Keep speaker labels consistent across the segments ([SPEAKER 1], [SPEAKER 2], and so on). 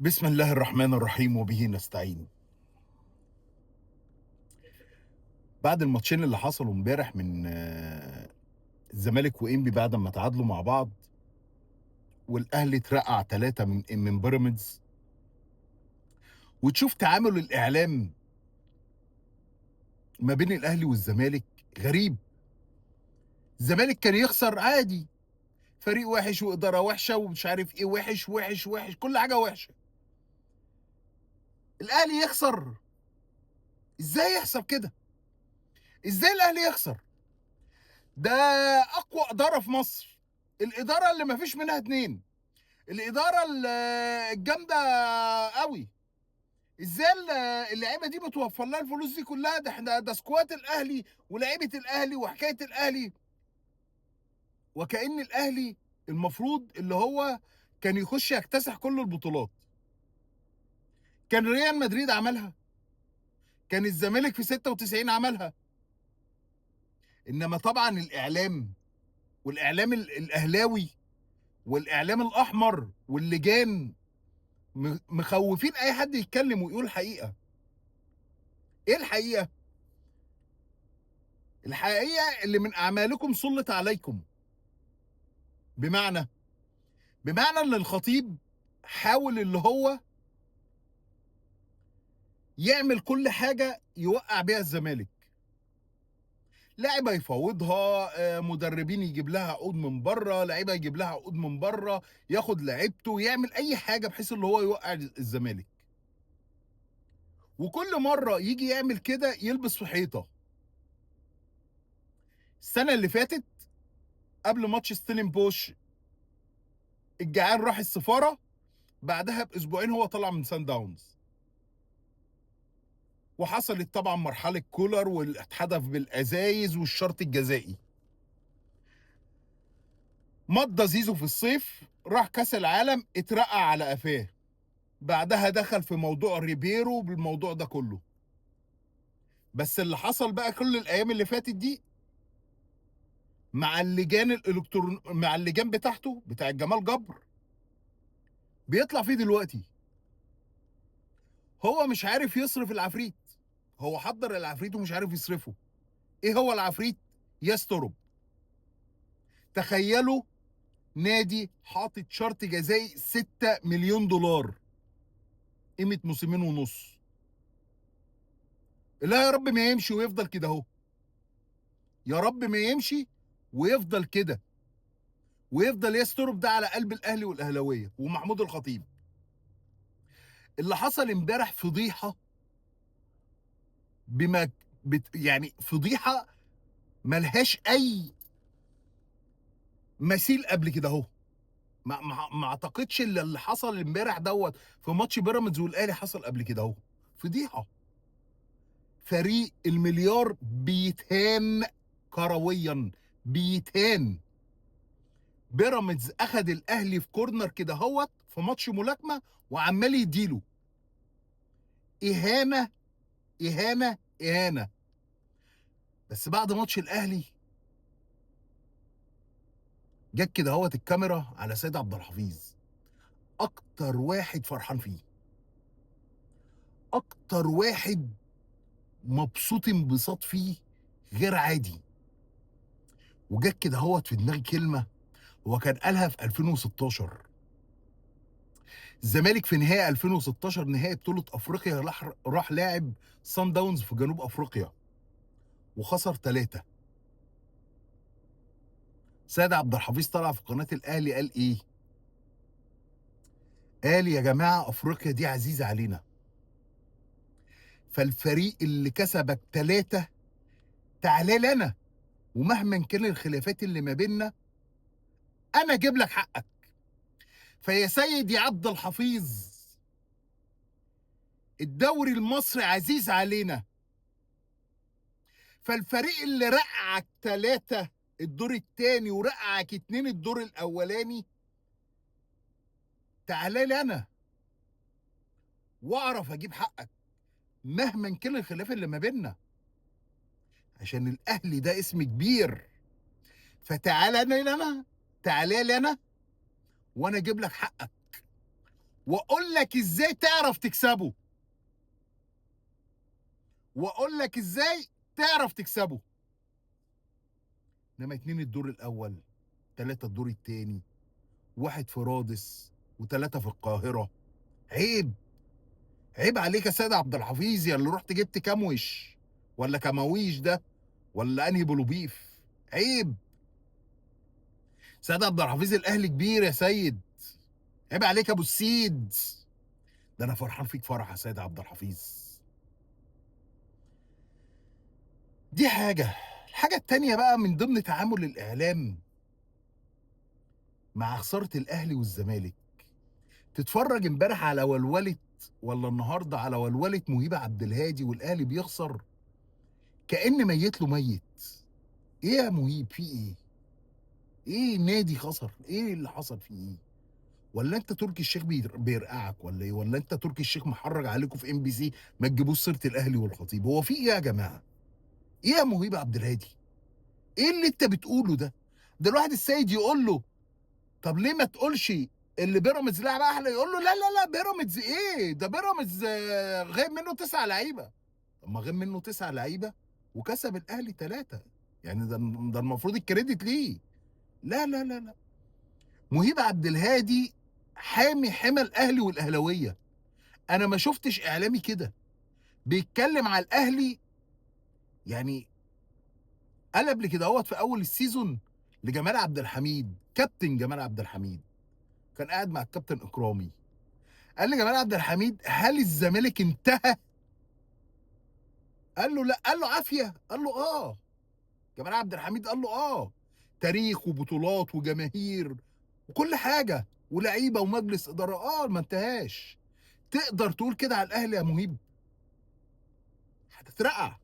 [SPEAKER 1] بسم الله الرحمن الرحيم وبه نستعين. بعد الماتشين اللي حصلوا امبارح من الزمالك وانبي بعد ما تعادلوا مع بعض، والاهلي اترقع 3 من بيراميدز، وتشوف تعامل الاعلام ما بين الاهلي والزمالك غريب. الزمالك كان يخسر عادي، فريق وحش واداره وحشة ومش عارف ايه، وحش وحش وحش، كل حاجة وحشة. الاهلي يخسر، ازاي يحصل كده؟ ازاي الاهلي يخسر؟ ده اقوى ادارة في مصر، الادارة اللي مفيش منها اتنين، الادارة الجامدة قوي. ازاي اللعيبة دي بتوفر لها الفلوس دي كلها؟ ده احنا ده squad الاهلي ولاعيبه الاهلي وحكاية الاهلي، وكأن الاهلي المفروض اللي هو كان يخش يكتسح كل البطولات. كان ريال مدريد عملها، كان الزمالك في 96 عملها. انما طبعا الاعلام والاعلام الاهلاوي والاعلام الاحمر واللجان مخوفين اي حد يتكلم ويقول الحقيقة. ايه الحقيقة؟ الحقيقة اللي من اعمالكم سلط عليكم. بمعنى ان الخطيب حاول اللي هو يعمل كل حاجة يوقع بيها الزمالك، لاعيبه يفاوضها، مدربين يجيب لها عقود من بره، لعيبة يجيب لها عقود من بره، ياخد لعيبته، يعمل اي حاجة بحيث اللي هو يوقع الزمالك. وكل مرة يجي يعمل كده يلبس في حيطة. السنة اللي فاتت قبل ماتش ستيلنبوش الجعان راح السفارة، بعدها باسبوعين هو طلع من سان داونز، وحصلت طبعا مرحلة كولر والاتحدف بالازايز والشرط الجزائي. مضى زيزو في الصيف، راح كاس العالم اترقع على قفاه، بعدها دخل في موضوع ريبيرو بالموضوع ده كله. بس اللي حصل بقى كل الايام اللي فاتت دي مع اللجان الالكترون، مع اللجان بتاعته بتاع جمال جبر، بيطلع فيه دلوقتي هو مش عارف يصرف العفريت. هو حضر العفريت ومش عارف يصرفه. ايه هو العفريت؟ يسترب. تخيلوا نادي حاطط شرط جزائي 6 مليون دولار قيمة موسمين ونص. لا يا رب ما يمشي ويفضل كده اهو، يا رب ما يمشي ويفضل كده، ويفضل يسترب ده على قلب الاهلي والاهلاويه ومحمود الخطيب. اللي حصل امبارح فضيحة، بما يعني فضيحة ملهاش اي مثيل قبل كده اهو. ما اعتقدش اللي حصل امبارح دوت في ماتش بيراميدز والاهلي حصل قبل كده اهو. فضيحة، فريق المليار بيتهان كرويا، بيتهان. بيراميدز اخد الاهلي في corner كده اهوت في ماتش ملاكمة وعمال يديله اهانه اهانه اهانه. بس بعد ماتش الاهلي جت كده اهوت الكاميرا على سيد عبد الحفيظ، اكتر واحد فرحان فيه، اكتر واحد مبسوط انبساط فيه غير عادي. وجت كده اهوت في دماغي كلمة هو كان قالها في 2016. الزمالك في نهائي 2016 نهائي بطولة افريقيا راح لاعب سان داونز في جنوب افريقيا وخسر 3. سيد عبد الحفيظ طلع في قناة الاهلي قال ايه؟ قال يا جماعة افريقيا دي عزيزة علينا، فالفريق اللي كسبك 3 تعالى لنا، ومهما كان الخلافات اللي ما بيننا انا اجيب لك حقك. فيا سيدي عبد الحفيظ، الدوري المصري عزيز علينا، فالفريق اللي رقعك 3 الدور الثاني ورقعك 2 الدور الاولاني تعالى لي انا واعرف اجيب حقك مهما كان الخلاف اللي ما بيننا، عشان الاهلي ده اسم كبير. فتعالى انا، تعالى لي انا وانا اجيب لك حقك. واقول لك ازاي تعرف تكسبه، واقول لك ازاي تعرف تكسبه. انما 2 الدور الاول، 3 الدور الثاني، 1 في رادس، و3 في القاهرة. عيب، عيب عليك يا سيد عبد الحفيظ يا اللي رحت جبت كاموش ولا كماويش ده ولا انهي بلوبيف. عيب سيد عبد الحفيظ، الاهلي كبير يا سيد، عيب عليك يا ابو السيد. ده انا فرحان فيك فرح يا سيد عبد الحفيظ. دي حاجة. الحاجة التانية بقى من ضمن تعامل الاعلام مع خسارة الاهلي والزمالك، تتفرج امبارح على ولولة ولا النهارده على ولولة مهيب عبد الهادي والاهلي بيخسر كأن ميت له ميت. ايه يا مهيب، في ايه؟ ايه النادي خسر؟ ايه اللي حصل فيه؟ ايه؟ ولا انت تركي الشيخ بيرقعك ولا ايه؟ ولا انت تركي الشيخ محرج عليكم في MBC ما تجيبوش سيره الاهلي والخطيب؟ هو في ايه يا جماعة؟ ايه يا مهيب عبد الهادي؟ ايه اللي انت بتقوله ده؟ ده الواحد السيد يقول له طب ليه ما تقولش اللي بيراميدز لعب احلى؟ يقول له لا لا لا، بيراميدز ايه ده؟ بيراميدز غير منه 9 لعيبة. طب ما غير منه 9 لعيبة وكسب الاهلي 3، يعني ده المفروض الكريدت ليه. لا لا لا لا، مهيب عبد الهادي حامي حمى الاهلي والاهلاويه. انا ما شفتش اعلامي كده بيتكلم على الاهلي. يعني قال قبل كده اهوت في اول ال season لجمال عبد الحميد، كابتن جمال عبد الحميد كان قاعد مع الكابتن اكرامي، قال لجمال عبد الحميد هل الزمالك انتهى؟ قال له لا. قال له عافية؟ قال له اه. جمال عبد الحميد قال له اه، تاريخ وبطولات وجماهير وكل حاجة ولعيبة ومجلس ادارة، اه ما انتهاش. تقدر تقول كده على الاهلي يا مهيب؟ هتترقع،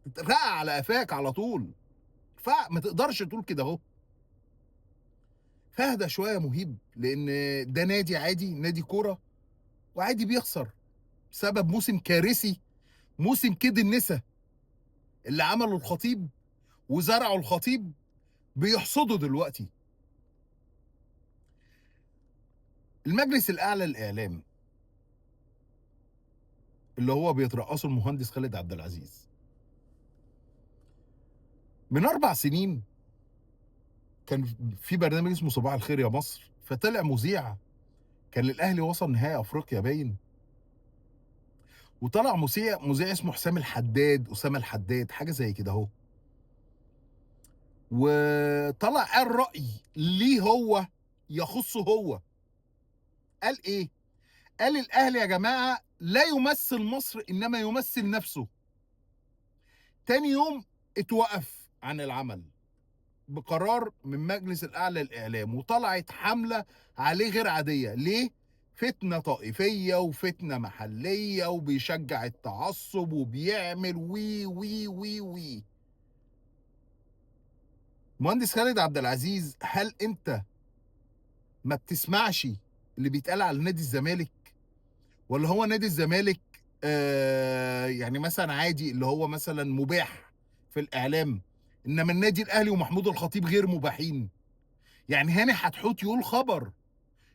[SPEAKER 1] هتترقع على قفاك على طول. فما تقدرش تقول كده اهو. فاهدى شوية يا مهيب، لان ده نادي عادي، نادي كورة وعادي بيخسر بسبب موسم كارثي، موسم كده النسا اللي عمله الخطيب وزرعه الخطيب بيحصده دلوقتي. المجلس الاعلى للاعلام اللي هو بيترأسه المهندس خالد عبد العزيز، من 4 سنين كان في برنامج اسمه صباح الخير يا مصر، فطلع مذيع كان الاهلي وصل نهائي افريقيا باين، وطلع مذيع اسمه حسام الحداد، اسامة الحداد، حاجة زي كده اهو، وطلع قال راي ليه هو يخصه هو. قال ايه؟ قال الاهلي يا جماعة لا يمثل مصر انما يمثل نفسه. تاني يوم اتوقف عن العمل بقرار من مجلس الاعلى للاعلام، وطلعت حمله عليه غير عادية. ليه؟ فتنة طائفية وفتنة محليه وبيشجع التعصب وبيعمل وي وي وي وي. مهندس خالد عبد العزيز، هل انت ما بتسمعش اللي بيتقال على نادي الزمالك؟ ولا هو نادي الزمالك يعني مثلا عادي اللي هو مثلا مباح في الاعلام، انما النادي الاهلي ومحمود الخطيب غير مباحين؟ يعني هاني حتحوت يقول خبر،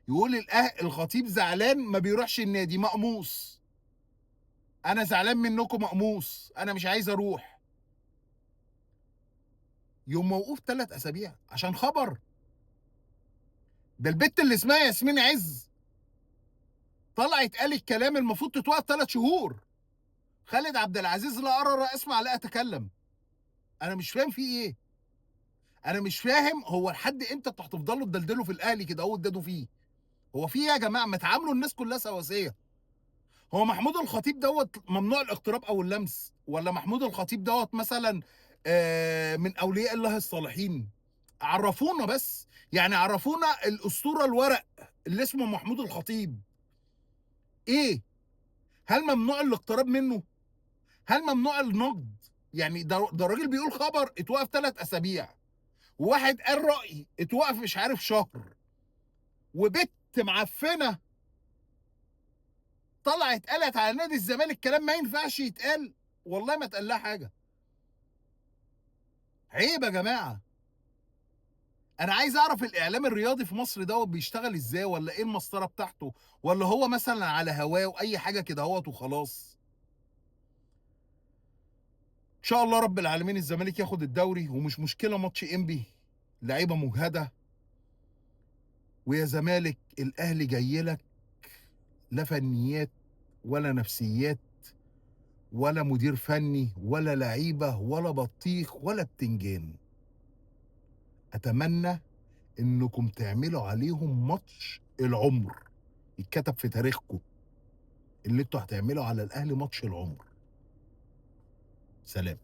[SPEAKER 1] يقول الخطيب زعلان ما بيروحش النادي، مقموص، انا زعلان منكم مقموص، انا مش عايز اروح. يوم موقوف 3 اسابيع عشان خبر. ده البت اللي اسمها ياسمين عز طلعت قالت الكلام المفروض تتوقف 3 شهور. خالد عبد العزيز لا ارى لا اسمع لا اتكلم. انا مش فاهم في ايه، انا مش فاهم هو لحد امتى انتوا هتفضلوا تدلدلوا في الاهلي كده اهو تدادوا فيه؟ هو في ايه يا جماعة؟ ما تعاملوا الناس كلها سواسية. هو محمود الخطيب دوت ممنوع الاقتراب او اللمس؟ ولا محمود الخطيب دوت مثلا من اولياء الله الصالحين؟ عرفونا بس، يعني عرفونا الاسطورة الورق اللي اسمه محمود الخطيب ايه؟ هل ممنوع الاقتراب منه؟ هل ممنوع النقد؟ يعني ده الراجل بيقول خبر اتوقف 3 اسابيع، وواحد قال رأي اتوقف مش عارف شهر، وبت معفنه طلعت قالت على نادي الزمالك كلام ما ينفعش يتقال، والله ما اتقال لها حاجة. عيب يا جماعة. انا عايز اعرف الاعلام الرياضي في مصر دوت بيشتغل ازاي، ولا ايه المسطره بتاعته، ولا هو مثلا على هواه واي حاجة كده اهوت وخلاص. ان شاء الله رب العالمين الزمالك ياخد الدوري، ومش مشكلة ماتش انبي، لعيبة مجهده. ويا زمالك الاهلي جاي لك لا فنيات ولا نفسيات ولا مدير فني ولا لعيبة ولا بطيخ ولا بتنجان. اتمنى انكم تعملوا عليهم ماتش العمر يتكتب في تاريخكم، اللي انتوا هتعملوا على الاهلي ماتش العمر. سلام.